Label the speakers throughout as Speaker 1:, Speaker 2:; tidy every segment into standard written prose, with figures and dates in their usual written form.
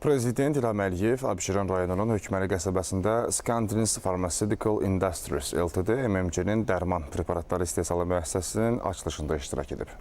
Speaker 1: Prezident İlham Əliyev Abşeron rayonunun Hökməli qəsəbəsində Scandins Pharmaceutical Industries Ltd. MMC-nin dərman preparatları istehsalı müəssisəsinin açılışında iştirak edib.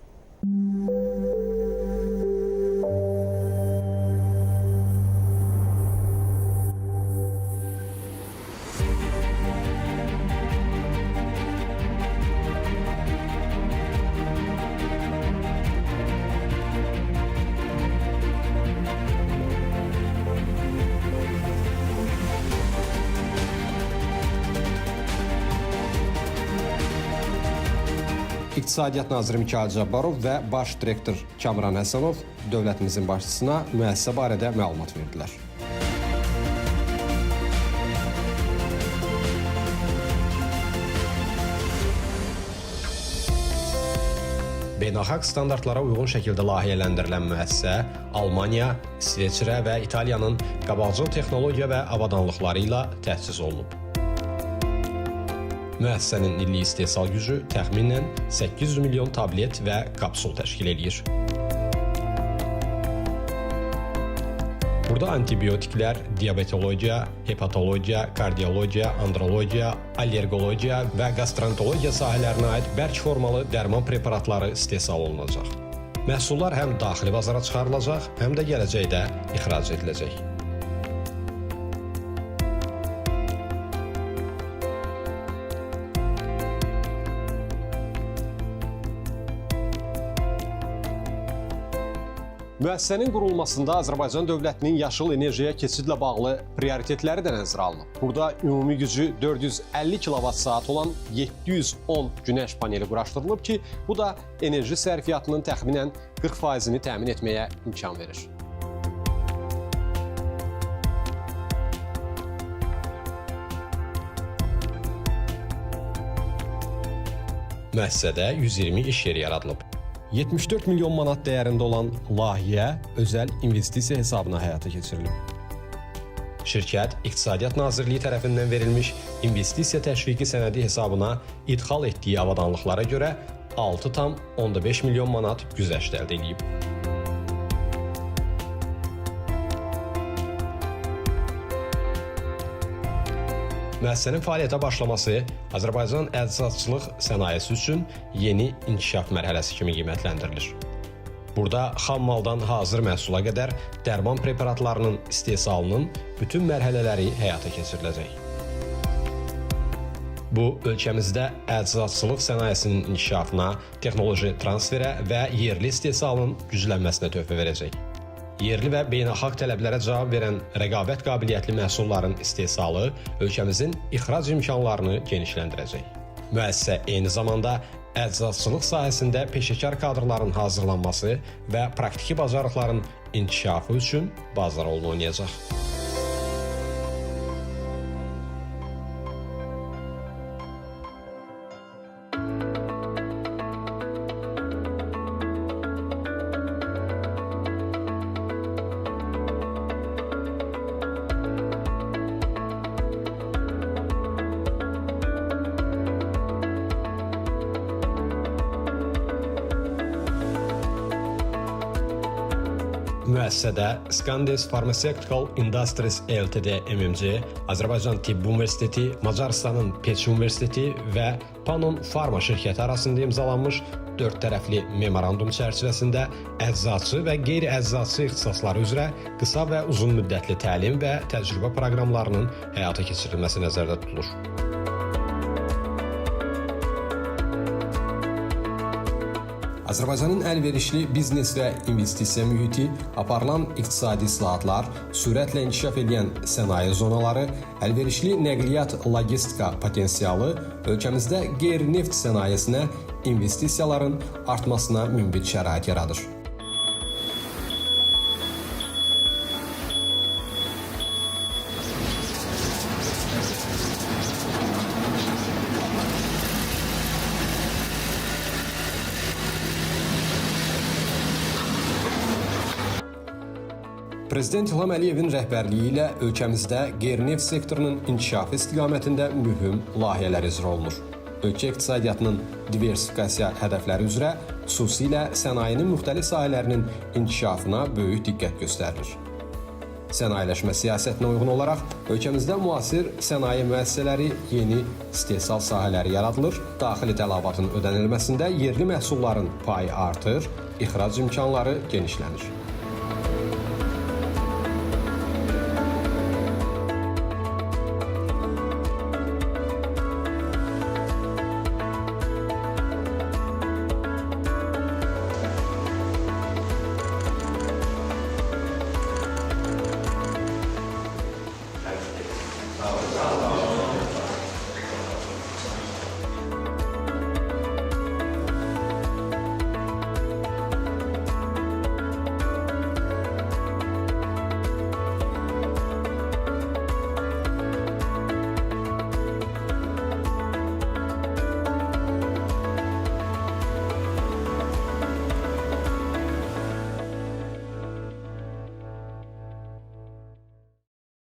Speaker 2: İqtisadiyyat naziri Mikayıl Cabbarov və baş direktor Kamran Həsənov dövlətimizin başçısına müəssisə barədə məlumat verdilər. Beynəlxalq standartlara uyğun şəkildə layihələndirilən müəssisə Almaniya, İsveçrə və İtaliyanın qabaqcıl texnologiya və avadanlıqları ilə təchiz olunub. Müəssisənin illik istehsal gücü təxminən 800 milyon tablet və kapsul təşkil eləyir. Burada antibiotiklər, diabetologiya, hepatologiya, kardiologiya, andrologiya, allergologiya və gastroenterologiya sahələrinə aid bərk formalı dərman preparatları istehsal olunacaq. Məhsullar həm daxili bazara çıxarılacaq, həm də gələcəkdə ixrac ediləcək. Müəssisənin qurulmasında Azərbaycan dövlətinin yaşıl enerjiyə keçidlə bağlı prioritetləri də nəzərə alınıb. Burada ümumi gücü 450 kilovat-saat olan 710 günəş paneli quraşdırılıb ki, bu da enerji sərfiyyatının təxminən 40%-ni təmin etməyə imkan verir. Müəssisədə 120 iş yeri yaradılıb. 74 milyon manat dəyərində olan layihə özəl investisiya hesabına həyata keçirilib. Şirkət İqtisadiyyat Nazirliyi tərəfindən verilmiş investisiya təşviqi sənədi hesabına idxal etdiyi avadanlıqlara görə 6,5 milyon manat güzəşt əldə edib. Müəssisənin fəaliyyətə başlaması Azərbaycan əczaçılıq sənayesi üçün yeni inkişaf mərhələsi kimi qiymətləndirilir. Burada xam maldan hazır məhsula qədər dərman preparatlarının istehsalının bütün mərhələləri həyata keçiriləcək. Bu, ölkəmizdə əczaçılıq sənayesinin inkişafına, texnoloji transferə və yerli istehsalın güclənməsinə töhfə verəcək. Yerli və beynəlxalq tələblərə cavab verən rəqabət qabiliyyətli məhsulların istehsalı ölkəmizin ixrac imkanlarını genişləndirəcək. Müəssisə eyni zamanda əczaçılıq sahəsində peşəkar kadrların hazırlanması və praktiki bacarıqların inkişafı üçün baza rolunu oynayacaq. Müəssisədə Scandes Pharmaceutical Industries Ltd MMC, Azərbaycan Tibb Universiteti, Macarıstanın Peç Universiteti və Panon Pharma şirkəti arasında imzalanmış dörd tərəfli memorandum çərçivəsində əczaçı və qeyri-əczaçı ixtisasları üzrə qısa və uzun müddətli təlim və təcrübə proqramlarının həyata keçirilməsi nəzərdə tutulur. Azərbaycanın əlverişli biznes və investisiya mühiti, aparılan iqtisadi islahatlar, sürətlə inkişaf edən sənaye zonaları, əlverişli nəqliyyat logistika potensialı ölkəmizdə qeyri-neft sənayesinə investisiyaların artmasına münbit şərait yaradır. Prezident İlham Əliyevin rəhbərliyi ilə ölkəmizdə qeyri-neft sektorunun inkişafı istiqamətində mühüm layihələr icra olunur. Ölkə iqtisadiyyatının diversifikasiya hədəfləri üzrə xüsusilə sənayenin müxtəlif sahələrinin inkişafına böyük diqqət göstərilir. Sənayeləşmə siyasətinə uyğun olaraq ölkəmizdə müasir sənaye müəssisələri, yeni istehsal sahələri yaradılır, daxili tələbatın ödənilməsində yerli məhsulların payı artır, ixrac imkanları genişlənir.